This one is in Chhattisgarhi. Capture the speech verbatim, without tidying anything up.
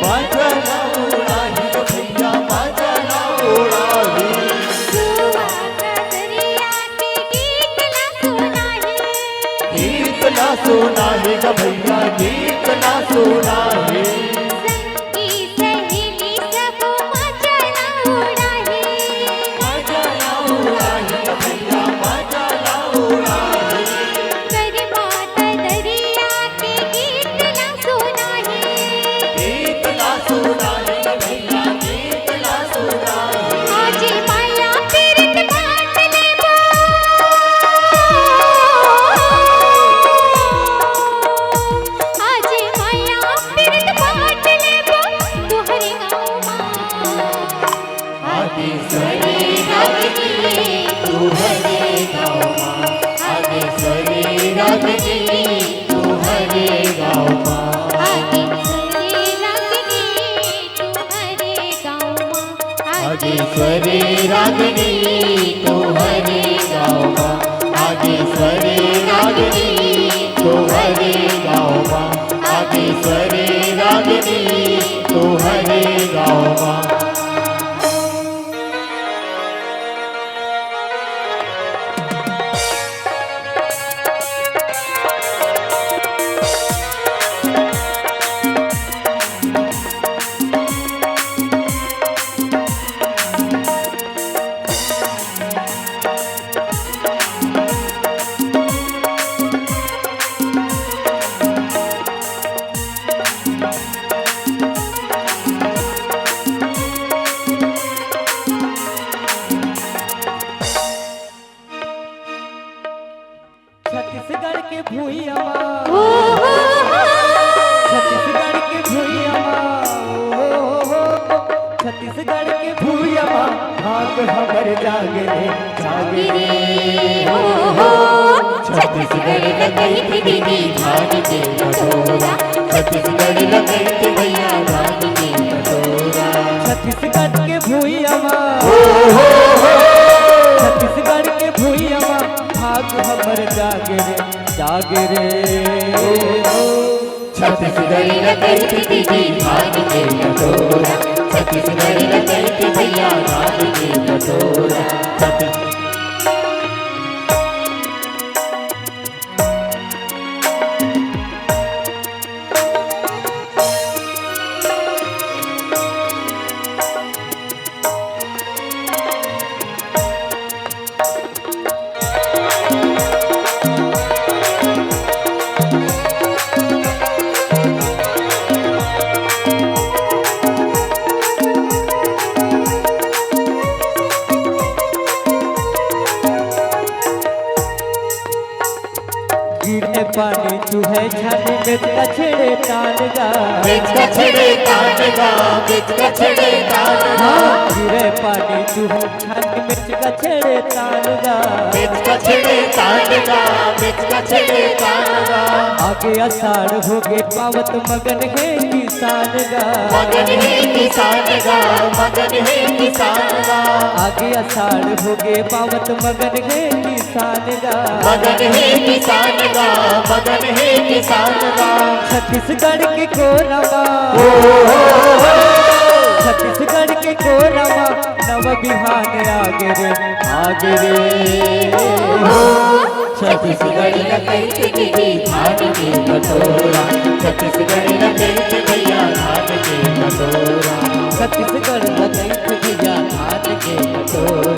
बाजा ला उड़ाही ग भैया, बाजा ला उड़ाही। सुआ का दरिया के गीत ला सुनाही। गीत ला सुनाही ग भैया, गीत ला सुनाही। संगी सहेली सब मजा ला उड़ाही। मजा ला उड़ाही ग भैया, मजा ला उड़ाही। करिमा दरिया के गीत ला सुनाही। गीत ला सुनाही ग भैया, गीत ला सुनाही। आज माया पीरत बांट लेबो। आज माया पीरत बांट लेबो तोहरे गाँव मा। आगे सरे रागनी तोहरे गाँव मा। आगे सरे रागनी तोहरे गाँव मा। आगे सरे रागनी तोहरे गाँव मा। आगे सरे रागनी तोहरे गाँव मा। आगे सरे रागनी तोहरे गाँव मा। आगे सरे रागनी तोहरे गाँव मा। छत्तीसगढ़ के भुइयां मा, छत्तीसगढ़ के भुइयां मा, छत्तीसगढ़ के भुइयां मा, भाग हमर जागे रे, जागे रे, हो, हो। छत्तीसगढ़ ल कहिथे दीदी धान के कटोरा, छत्तीसगढ़ ल कहिथे भैया धान के कटोरा। छत्तीसगढ़ के भुइयां मा, हो, हो, हो। छत्तीसगढ़ के भुइयां मा, भाग हमर जागे रे, जागे रे, हो। छत्तीसगढ़ ल कहिथे दीदी धान के कटोरा, छत्तीसगढ़ ल कहिथे भैया धान के कटोरा। छत्तीस- गिरे पानी चुहे छानी में कछड़े तान गा। में कछड़े तान गा, में कछड़े तान गा। हाँ, गिरे पानी चुहे छानी में कछड़े तान गा। में कछड़े तान गा, में कछड़े तान गा। आगे आषाढ़ होगे पावत मगन हे किसान गा। मगन हे किसान गा, मगन हे किसान गा। आगे आषाढ़ होगे पावत मगन हे किसान गा। मगन हे किसान गा, मगन हे किसान गा। छत्तीसगढ़ के कोरा मा, ओ हो हो हो। छत्तीसगढ़ के कोरा मा, नवा बिहान आगे रे, आगे रे, हो। छत्तीसगढ़ ल कहिथे दीदी धान के कटोरा, छत्तीसगढ़ ल कहिथे भैया धान के कटोरा, छत्तीसगढ़ ल कहिथे भैया धान के कटोरा।